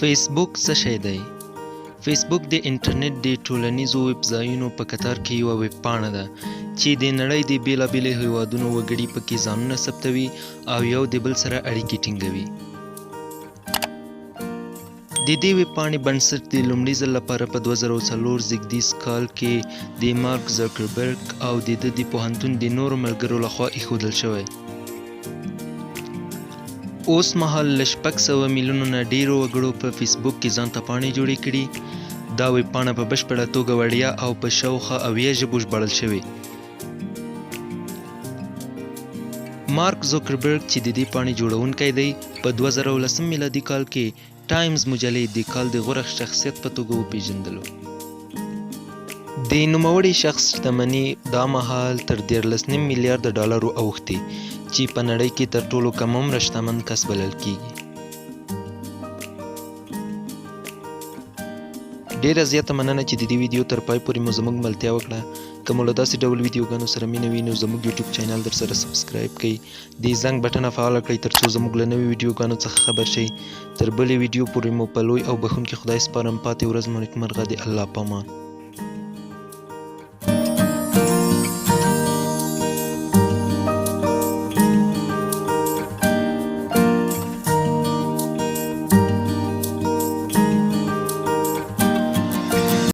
فیسبوک څه شی دی؟ فیسبوک د انټرنیټ د ټولنیزو ویب ځایونو په کتار کې یوه ویب پاڼه ده چې د نړۍ د بیلابیلو هیوادونو وګړي پکې ځانونه ثبتوي او یو د بل سره اړیکې ټینګوي. د دې ویب پاڼې بنسټ د لومړي ځل لپاره په 2004 زیږدیز کال کې د مارک زاکربرګ او د ده د پوهنتون د نورو ملګرو لخوا ایښودل شوی. اوس مهال له 600 میلیونو نه ډیرو وګړو په فیسبوک کې ځان ته پاڼې جوړې کړي. دا ویب پاڼه په بشپړه توګه وړیا او په شاوخوا 70 ژبو ژباړل شوې. مارک زوکربرګ چې د دې پاڼې جوړونکی دی، په 2010 میلادي کال کې ټایمز مجلې د کال د غوره شخصیت په توګه وپیژندلو. د نوموړي شخص شتمني دا مهال تر 13.5 میلیارده ډالرو اوښتې، چې په نړۍ کې تر ټولو کم عمره شتمن کس بلل کیږي. ډیره زیاته مننه چې د دې ویډیو تر پای پورې مو زموږ ملتیا وکړه. که مو له داسې ډول ویډیوګانو سره مینه وي نو زموږ یوټیوب چینل در سره سبسکرایب کړئ، د زنګ بټنه فعاله کړئ ترڅو زموږ له نویو ویډیوګانو څخه خبر شئ. تر بلې ویډیو پورې مو په لوی او بښونکي خدای سپارم. پاتې ورځ مو نیکمرغه. د الله پامان.